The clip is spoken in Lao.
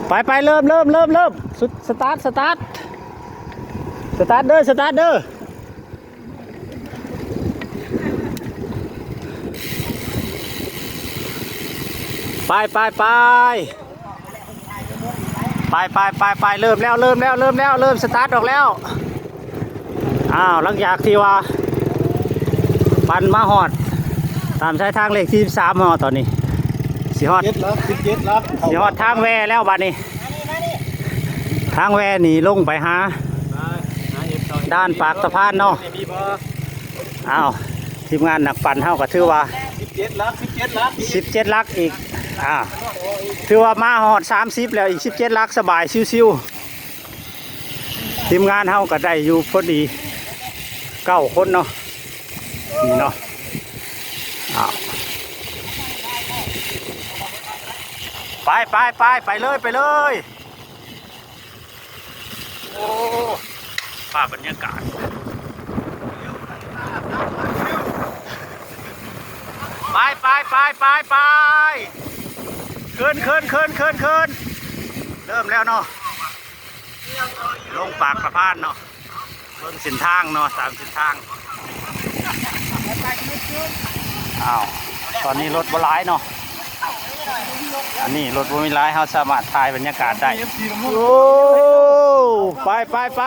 ໄປໆ ເລີ່ມ ເລີ່ມ ເລີ່ມ ເລີ່ມ ສະຕາດ ສະຕາດ ສະຕາດເດີ ສະຕາດເດີ. ໄປ ໄປ ໄປ ໄປ ໄປ ໄປ ໄປ ເລີ່ມແລ້ວ ເລີ່ມແລ້ວ ເລີ່ມແລ້ວ ເລີ່ມສະຕາດອອກແລ້ວ. ອ້າວ ຫຼັງຈາກທີ່ວ່າປັ່ນມາຮອດຕາມສາຍທາງເລກທີສິບສາມເນາະ ຕອນນີ້ຊິຮອດ ເຈັດຫຼັກ ສິບເຈັດຫຼັກ ຊິຮອດທາງແວ່ແລ້ວບາດນີ້. ທາງແວ່ນີ້ລົງໄປຫາດ່ານປາກສະພານເນາະ. ອ້າວ ທີມງານນັກປັ່ນເຮົາກໍຖືວ່າ ສິບເຈັດຫຼັກ ສິບເຈັດຫຼັກ ສິບເຈັດຫຼັກອີກ. ອ້າວ ຖືວ່າມາຮອດສາມສິບແລ້ວ ອີກສິບເຈັດຫຼັກສະບາຍຊິວໆ. ທີມງານເຮົາກໍໄດ້ຢູ່ພໍດີເກົ້າຄົນເນາະ ນີ້ເນາະ. ອ້າວ ໄປ ໄປ ໄປ ໄປເລີຍ ໄປເລີຍ. ໂອ້ ພາບບັນຍາກາດ ໄປ ໄປ ໄປ ໄປ ໄປ ຂຶ້ນ ຂຶ້ນ ຂຶ້ນ ຂຶ້ນ ຂຶ້ນ ເລີ່ມແລ້ວເນາະ. ລົງປາກສະພານເນາະ ເບິ່ງເສັ້ນທາງເນາະ ຕາມເສັ້ນທາງ. ອ້າວ ຕອນນີ້ລົດບໍ່ຫຼາຍເນາະ ອັນນີ້ລົດບໍ່ມີຫຼາຍ ເຮົາສາມາດຖ່າຍບັນຍາກາດໄດ້. ໂອ້ ໄປ ໄປ ໄປ.